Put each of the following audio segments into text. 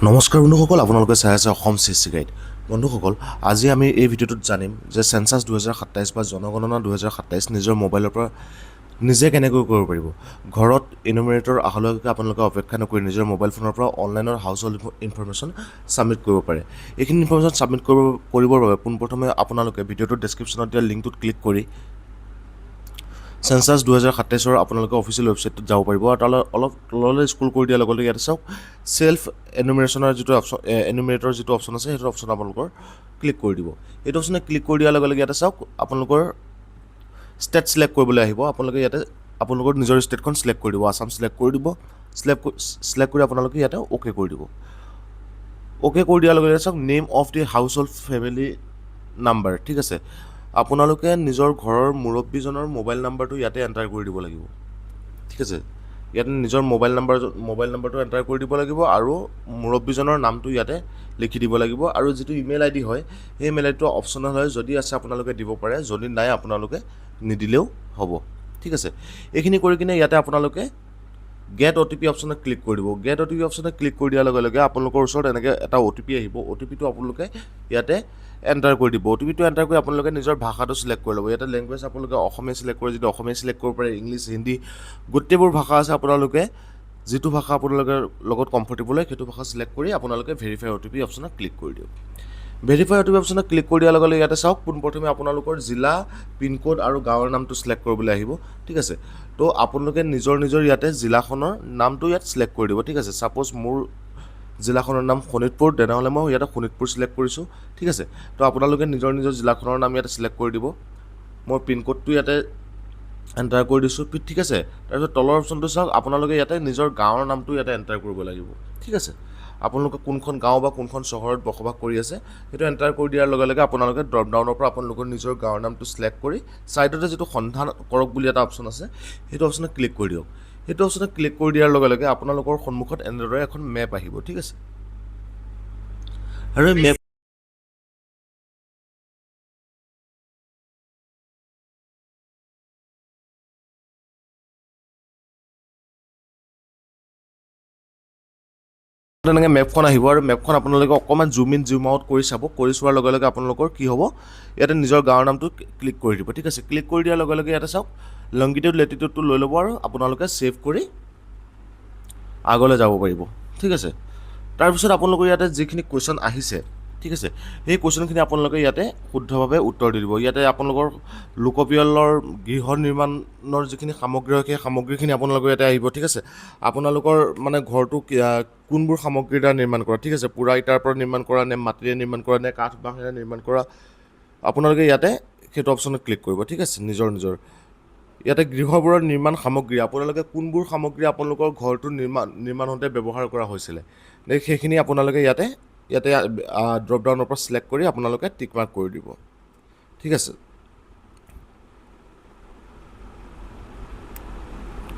নমস্কাৰ বন্ধুসকল, আপোনালোকে চাই আছে অসম চি চি গাইড। বন্ধুসকল, আজি আমি এই ভিডিঅ'টোত জানিম যে চেঞ্চাছ 2027 বা জনগণনা 2027 নিজৰ মোবাইলৰ পৰা নিজে কেনেকৈ কৰিব পাৰিব। ঘৰত এনুমিনেটৰ অহালৈকে আপোনালোকে অপেক্ষা নকৰি নিজৰ মোবাইল ফোনৰ পৰা অনলাইনত হাউচ হোল্ড ইনফৰমেশ্যন ছাবমিট কৰিব পাৰে। এইখিনি ইনফৰমেশ্যন ছাবমিট কৰিবৰ বাবে পোনপ্ৰথমে আপোনালোকে ভিডিঅ'টোৰ ডেছক্ৰিপশ্যনত দিয়া লিংকটোত ক্লিক কৰি চেঞ্চাছ 2027ৰ আপোনালোকে অফিচিয়েল ৱেবছাইটটোত যাব পাৰিব আৰু তালৈ অলপ তললৈ স্ক্ৰল কৰি দিয়াৰ লগে লগে ইয়াতে চাওক, চেল্ফ এনুমিনেশ্যনৰ যিটো অপশ্যন, এনুমিনেটৰ যিটো অপশ্যন আছে, সেইটো অপশ্যন আপোনালোকৰ ক্লিক কৰি দিব। এইটো অপশ্যনে ক্লিক কৰি দিয়াৰ লগে লগে ইয়াতে চাওক, আপোনালোকৰ ষ্টেট চিলেক্ট কৰিবলৈ আহিব। আপোনালোকে ইয়াতে আপোনালোকৰ নিজৰ ষ্টেটখন চিলেক্ট কৰি দিব, আছাম চিলেক্ট কৰি দিব। চিলেক্ট কৰি আপোনালোকে ইয়াতে অ'কে কৰি দিব। অ'কে কৰি দিয়াৰ লগে লগে চাওক, name of the household family number, ঠিক আছে। আপোনালোকে নিজৰ ঘৰৰ মুৰব্বীজনৰ মোবাইল নাম্বাৰটো ইয়াতে এণ্টাৰ কৰি দিব লাগিব, ঠিক আছে। ইয়াতে নিজৰ মোবাইল নাম্বাৰটো এণ্টাৰ কৰি দিব লাগিব আৰু মুৰব্বীজনৰ নামটো ইয়াতে লিখি দিব লাগিব। আৰু যিটো ইমেইল আই ডি হয়, সেই ইমেইল আই ডিটো অপশ্যনেল হয়। যদি আছে আপোনালোকে দিব পাৰে, যদি নাই আপোনালোকে নিদিলেও হ'ব, ঠিক আছে। এইখিনি কৰি কিনে ইয়াতে আপোনালোকে গেট অ'টিপি অপশ্যনত ক্লিক কৰি দিব। গেট অ'টিপি অপশ্যনত ক্লিক কৰি দিয়াৰ লগে লগে আপোনালোকৰ ওচৰত এনেকৈ এটা অ'টিপি আহিব। অ'টিপিটো আপোনালোকে ইয়াতে এণ্টাৰ কৰি দিব। অ'টিপিটো এণ্টাৰ কৰি আপোনালোকে নিজৰ ভাষাটো চিলেক্ট কৰি ল'ব। ইয়াতে লেংগুৱেজ আপোনালোকে অসমীয়া চিলেক্ট কৰে যদি অসমীয়া চিলেক্ট কৰিব পাৰে, ইংলিছ, হিন্দী, গোটেইবোৰ ভাষা আছে। আপোনালোকে যিটো ভাষা আপোনালোকৰ লগত কমফৰ্টেবল হয়, সেইটো ভাষা চিলেক্ট কৰি আপোনালোকে ভেৰিফাই অ'টিপি অপশ্যনত ক্লিক কৰি দিয়ক। ভেৰিফাই অ'টিপি অপশ্যনত ক্লিক কৰি দিয়াৰ লগে লগে ইয়াতে চাওক, পোনপ্ৰথমে আপোনালোকৰ জিলা, পিনক'ড আৰু গাঁৱৰ নামটো চিলেক্ট কৰিবলৈ আহিব, ঠিক আছে। তো আপোনালোকে নিজৰ নিজৰ ইয়াতে জিলাখনৰ নামটো ইয়াত চিলেক্ট কৰি দিব, ঠিক আছে। ছাপ'জ মোৰ জিলাখনৰ নাম শোণিতপুৰ, তেনেহ'লে মই ইয়াতে শোণিতপুৰ চিলেক্ট কৰিছোঁ, ঠিক আছে। তো আপোনালোকে নিজৰ নিজৰ জিলাখনৰ নাম ইয়াতে চিলেক্ট কৰি দিব। মই পিনক'ডটো ইয়াতে এণ্টাৰ কৰি দিছোঁ, ঠিক আছে। তাৰপিছত তলৰ অপশ্যনটো চাওক, আপোনালোকে ইয়াতে নিজৰ গাঁৱৰ নামটো ইয়াতে এণ্টাৰ কৰিব লাগিব, ঠিক আছে। আপোনালোকে কোনখন গাঁও বা কোনখন চহৰত বসবাস কৰি আছে, সেইটো এণ্টাৰ কৰি দিয়াৰ লগে লগে আপোনালোকে ড্ৰপ ডাউনৰ পৰা আপোনালোকৰ নিজৰ গাঁৱৰ নামটো চিলেক্ট কৰি ছাইডতে যিটো সন্ধান কৰক বুলি এটা অপশ্যন আছে, সেইটো অপশ্যনত ক্লিক কৰি দিয়ক। সেইটো অপশ্যনত ক্লিক কৰি দিয়াৰ লগে লগে আপোনালোকৰ সন্মুখত এনেদৰে এখন মেপ আহিব, ঠিক আছে। আৰু এই মেপ তেনেকৈ মেপখন আহিব আৰু মেপখন আপোনালোকে অকণমান জুম ইন জুম আউট কৰি চাব। কৰি চোৱাৰ লগে লগে আপোনালোকৰ কি হ'ব, ইয়াতে নিজৰ গাঁৱৰ নামটো ক্লিক কৰি দিব, ঠিক আছে। ক্লিক কৰি দিয়াৰ লগে লগে ইয়াতে চাওক, লংগিটিউড লেটিটিউডটো লৈ ল'ব আৰু আপোনালোকে ছেভ কৰি আগলৈ যাব পাৰিব, ঠিক আছে। তাৰপিছত আপোনালোকৰ ইয়াতে যিখিনি কুৱেশ্যন আহিছে, ঠিক আছে, সেই কুৱেশ্যনখিনি আপোনালোকে ইয়াতে শুদ্ধভাৱে উত্তৰ দি দিব। ইয়াতে আপোনালোকৰ লোকপিয়লৰ গৃহ নিৰ্মাণৰ যিখিনি সামগ্ৰী হয়, সেই সামগ্ৰীখিনি আপোনালোকৰ ইয়াতে আহিব, ঠিক আছে। আপোনালোকৰ মানে ঘৰটো কোনবোৰ সামগ্ৰীৰ দ্বাৰা নিৰ্মাণ কৰা, ঠিক আছে, পোৰা ইটাৰ পৰা নিৰ্মাণ কৰা নে মাটিৰে নিৰ্মাণ কৰা নে কাঠ বাঁহেৰে নিৰ্মাণ কৰা, আপোনালোকে ইয়াতে সেইটো অপশ্যনত ক্লিক কৰিব, ঠিক আছে। নিজৰ নিজৰ ইয়াতে গৃহবোৰৰ নিৰ্মাণ সামগ্ৰী, আপোনালোকে কোনবোৰ সামগ্ৰী আপোনালোকৰ ঘৰটো নিৰ্মাণ হওঁতে ব্যৱহাৰ কৰা হৈছিলে, সেইখিনি আপোনালোকে ইয়াতে ইয়াতে ড্ৰপ ডাউনৰ পৰা চিলেক্ট কৰি আপোনালোকে টিক মাৰ্ক কৰি দিব, ঠিক আছে।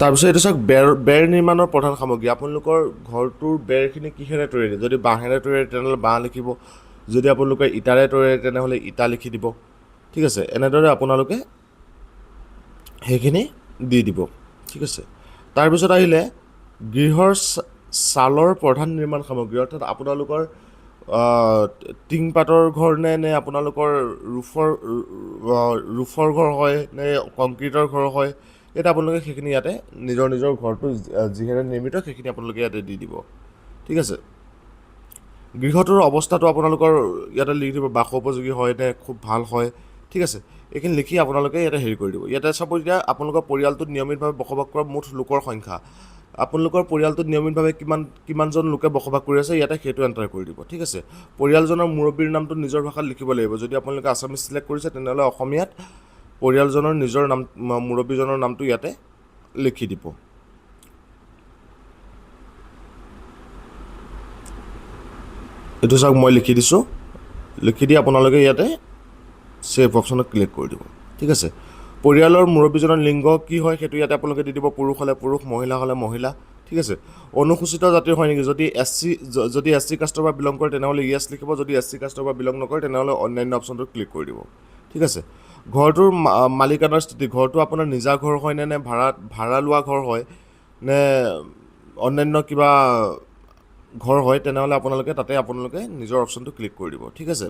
তাৰপিছত এইটো চাওক, বেৰ নিৰ্মাণৰ প্ৰধান সামগ্ৰী। আপোনালোকৰ ঘৰটোৰ বেৰখিনি কিহেৰে তৈয়াৰী? যদি বাঁহেৰে তৈয়াৰী, তেনেহ'লে বাঁহ লিখিব। যদি আপোনালোকে ইটাৰে তৈয়াৰী, তেনেহ'লে ইটা লিখি দিব, ঠিক আছে। এনেদৰে আপোনালোকে সেইখিনি দি দিব, ঠিক আছে। তাৰপিছত আহিলে গৃহৰ ছালৰ প্ৰধান নিৰ্মাণ সামগ্ৰী, অৰ্থাৎ আপোনালোকৰ টিংপাতৰ ঘৰ নে নে আপোনালোকৰ ৰুফৰ ঘৰ হয় নে কংক্ৰিটৰ ঘৰ হয়, ইয়াতে আপোনালোকে সেইখিনি ইয়াতে নিজৰ নিজৰ ঘৰটো যিহেৰে নিৰ্মিত, সেইখিনি আপোনালোকে ইয়াতে দি দিব, ঠিক আছে। গৃহটোৰ অৱস্থাটো আপোনালোকৰ ইয়াতে লিখি দিব, বাসোপযোগী হয় নে খুব ভাল হয়, ঠিক আছে। এইখিনি লিখি আপোনালোকে ইয়াতে হেৰি কৰি দিব। ইয়াতে চাব, এতিয়া আপোনালোকৰ পৰিয়ালটোত নিয়মিতভাৱে বসবাস কৰা মুঠ লোকৰ সংখ্যা, আপোনালোকৰ পৰিয়ালটোত নিয়মিতভাৱে কিমানজন লোকে বসবাস কৰি আছে, ইয়াতে সেইটো এণ্টাৰ কৰি দিব, ঠিক আছে। পৰিয়ালজনৰ মুৰব্বীৰ নামটো নিজৰ ভাষাত লিখিব লাগিব। যদি আপোনালোকে আছামিজ চিলেক্ট কৰিছে, তেনেহ'লে অসমীয়াত পৰিয়ালজনৰ নিজৰ নাম, মুৰব্বীজনৰ নামটো ইয়াতে লিখি দিব। এইটো চাওক, মই লিখি দিছোঁ। লিখি দি আপোনালোকে ইয়াতে ছেভ অপশ্যনত ক্লিক কৰি দিব, ঠিক আছে। পৰিয়ালৰ মুৰব্বীজনৰ লিংগ কি হয়, সেইটো ইয়াতে আপোনালোকে দি দিব। পুৰুষ হ'লে পুৰুষ, মহিলা হ'লে মহিলা, ঠিক আছে। অনুসূচিত জাতিৰ হয় নেকি? যদি এছ চি কাষ্টৰ পৰা বিলং কৰে, তেনেহ'লে য়েছ লিখিব। যদি এছ চি কাষ্টৰ পৰা বিলং নকৰে, তেনেহ'লে অন্যান্য অপশ্যনটোত ক্লিক কৰি দিব, ঠিক আছে। ঘৰটোৰ মালিকানাৰ স্থিতি, ঘৰটো আপোনাৰ নিজা ঘৰ হয় নে নে ভাড়া লোৱা ঘৰ হয় নে অন্যান্য কিবা ঘৰ হয়, তেনেহ'লে আপোনালোকে তাতে আপোনালোকে নিজৰ অপশ্যনটো ক্লিক কৰি দিব, ঠিক আছে।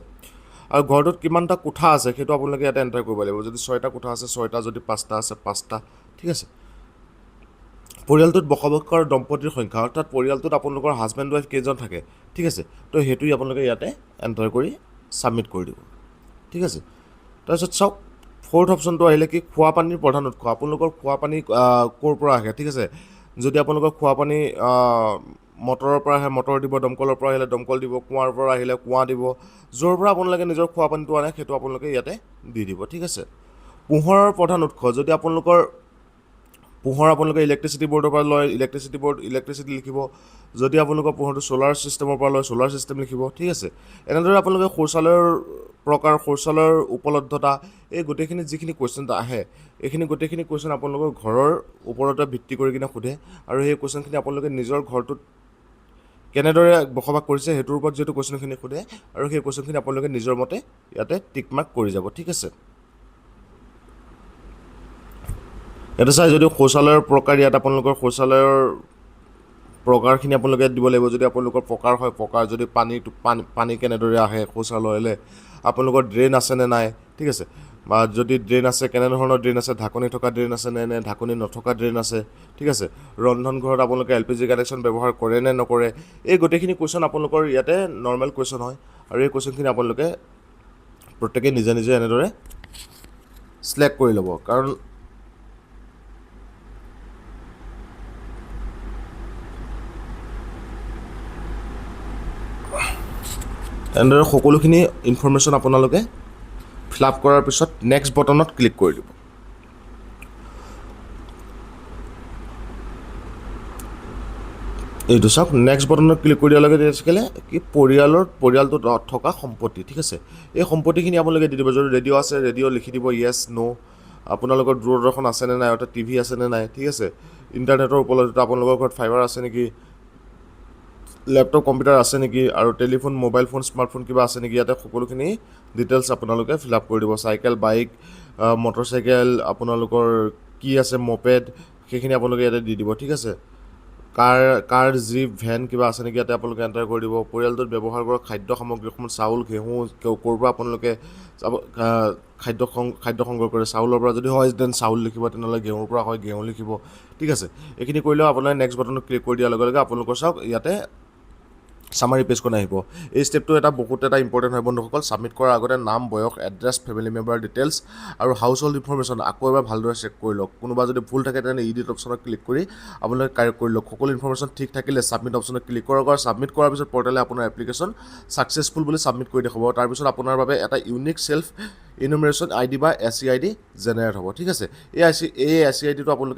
আৰু ঘৰটোত কিমানটা কোঠা আছে সেইটো আপোনালোকে ইয়াতে এণ্টাৰ কৰিব লাগিব। যদি 6টা কোঠা আছে 6টা, যদি 5টা আছে 5টা, ঠিক আছে। পৰিয়ালটোত বসবাস কৰা দম্পতীৰ সংখ্যা, অৰ্থাৎ পৰিয়ালটোত আপোনালোকৰ হাজবেণ্ড ৱাইফ কেইজন থাকে, ঠিক আছে। তো সেইটোৱে আপোনালোকে ইয়াতে এণ্টাৰ কৰি ছাবমিট কৰি দিব, ঠিক আছে। তাৰপিছত চাওক, ফ'ৰ্থ অপশ্যনটো আহিলে কি, খোৱা পানীৰ প্ৰধান উৎস। আপোনালোকৰ খোৱা পানী ক'ৰ পৰা আহে, ঠিক আছে। যদি আপোনালোকৰ খোৱা পানী মটৰৰ পৰা আহে মটৰ দিব, দমকলৰ পৰা আহিলে দমকল দিব, কুঁৱাৰ পৰা আহিলে কুঁৱা দিব, য'ৰ পৰা আপোনালোকে নিজৰ খোৱা পানীটো আনে সেইটো আপোনালোকে ইয়াতে দি দিব, ঠিক আছে। পোহৰৰ প্ৰধান উৎস, যদি আপোনালোকৰ পোহৰ আপোনালোকে ইলেক্ট্ৰিচিটি বৰ্ডৰ পৰা লয়, ইলেক্ট্ৰিচিটি বৰ্ড ইলেক্ট্ৰিচিটি লিখিব। যদি আপোনালোকৰ পোহৰটো চ'লাৰ ছিষ্টেমৰ পৰা লয়, চ'লাৰ ছিষ্টেম লিখিব, ঠিক আছে। এনেদৰে আপোনালোকে শৌচালয়ৰ প্ৰকাৰ, শৌচালয়ৰ উপলব্ধতা, এই গোটেইখিনি যিখিনি কুৱেশ্যন আহে এইখিনি গোটেইখিনি কুৱেশ্যন আপোনালোকৰ ঘৰৰ ওপৰতে ভিত্তি কৰি কিনে সোধে আৰু সেই কুৱেশ্যনখিনি আপোনালোকে নিজৰ ঘৰটোত কেনেদৰে বসবাস কৰিছে সেইটোৰ ওপৰত যিহেতু কুৱেশ্যনখিনি সোধে আৰু সেই কুৱেশ্যনখিনি আপোনালোকে নিজৰ মতে ইয়াতে টিক মাৰ্ক কৰি যাব, ঠিক আছে। ইয়াতে চাই যদি শৌচালয়ৰ প্ৰকাৰ, ইয়াত আপোনালোকৰ শৌচালয়ৰ প্ৰকাৰখিনি আপোনালোকে দিব লাগিব। যদি আপোনালোকৰ প্ৰকাৰ হয় প্ৰকাৰ, যদি পানী কেনেদৰে আহে শৌচালয়লৈ, আপোনালোকৰ ড্ৰেইন আছেনে নাই, ঠিক আছে। বা যদি ড্ৰেইন আছে কেনেধৰণৰ ড্ৰেইন আছে, ঢাকনি থকা ড্ৰেইন আছে নে ঢাকনি নথকা ড্ৰেইন আছে, ঠিক আছে। ৰন্ধন ঘৰত আপোনালোকে এলপিজি কানেকশ্যন ব্যৱহাৰ কৰে নে নকৰে, এই গোটেইখিনি কুৱেশ্যন আপোনালোকৰ ইয়াতে নৰ্মেল কুৱেশ্যন হয় আৰু এই কুৱেশ্যনখিনি আপোনালোকে প্ৰত্যেকেই নিজে নিজে এনেদৰে চিলেক্ট কৰি ল'ব, কাৰণ এনেদৰে সকলোখিনি ইনফৰ্মেশ্যন আপোনালোকে ফিল আপ কৰাৰ পিছত নেক্সট বটনত ক্লিক কৰি দিব। এইটো চাওক, নেক্সট বটনত ক্লিক কৰি দিয়াৰ লগে লগে আছিলে কি পৰিয়ালটোত থকা সম্পত্তি, ঠিক আছে। এই সম্পত্তিখিনি আপোনালোকে দি দিব। যদি ৰেডিঅ' আছে ৰেডিঅ' লিখি দিব, য়েছ ন'। আপোনালোকৰ দূৰদৰ্শন আছেনে নাই, অৰ্থাৎ টিভি আছেনে নাই, ঠিক আছে। ইণ্টাৰনেটৰ উপলব্ধতা, আপোনালোকৰ ঘৰত ফাইবাৰ আছে নেকি, লেপটপ কম্পিউটাৰ আছে নেকি, আৰু টেলিফোন, মোবাইল ফোন, স্মাৰ্টফোন কিবা আছে নেকি, ইয়াতে সকলোখিনি ডিটেইলছ আপোনালোকে ফিল আপ কৰি দিব। চাইকেল, বাইক, মটৰচাইকেল, আপোনালোকৰ কি আছে, মপেড, সেইখিনি আপোনালোকে ইয়াতে দি দিব, ঠিক আছে। কাৰ, জীপ, ভেন কিবা আছে নেকি ইয়াতে আপোনালোকে এণ্টাৰ কৰি দিব। পৰিয়ালটোত ব্যৱহাৰ কৰা খাদ্য সামগ্ৰীসমূহ, চাউল, ঘেঁহু, ক'ৰ পৰা আপোনালোকে খাদ্য সংগ্ৰহ কৰে, চাউলৰ পৰা যদি হয় then চাউল লিখিব, তেনেহ'লে ঘেঁহুৰ পৰা হয় ঘেঁহু লিখিব, ঠিক আছে। এইখিনি কৰিলেও আপোনালোকে নেক্সট বাটনত ক্লিক কৰি দিয়াৰ লগে লগে আপোনালোকৰ চাওক ইয়াতে চামাৰী পেজখন আহিব। এই ষ্টেপটো এটা বহুত এটা ইম্পৰ্টেণ্ট হয় বন্ধুসকল। ছাবমিট কৰাৰ আগতে নাম, বয়স, এড্ৰেছ, ফেমিলি মেম্বাৰ ডিটেইলছ আৰু হাউচ হোল্ড ইনফৰ্মেশ্যন আকৌ এবাৰ ভালদৰে চেক কৰি লওক। কোনোবা যদি ভুল থাকে তেনেহ'লে ইডিট অপশ্যনত ক্লিক কৰি আপোনালোকে কাৰেক্ট কৰি লওক। সকলো ইনফৰ্মেশ্যন ঠিক থাকিলে ছাবমিট অপশ্যনত ক্লিক কৰক আৰু ছাবমিট কৰাৰ পিছত পৰ্টেলে আপোনাৰ এপ্লিকেশ্যন ছাকচেছফুল বুলি ছাবমিট কৰি দেখুৱাব। তাৰপিছত আপোনাৰ বাবে এটা ইউনিক চেল্ফ ইনুমেৰেশ্যন আই ডি বা S E I D generate হ'ব, ঠিক আছে। এই এছ ই আই ডিটো আপোনালোকে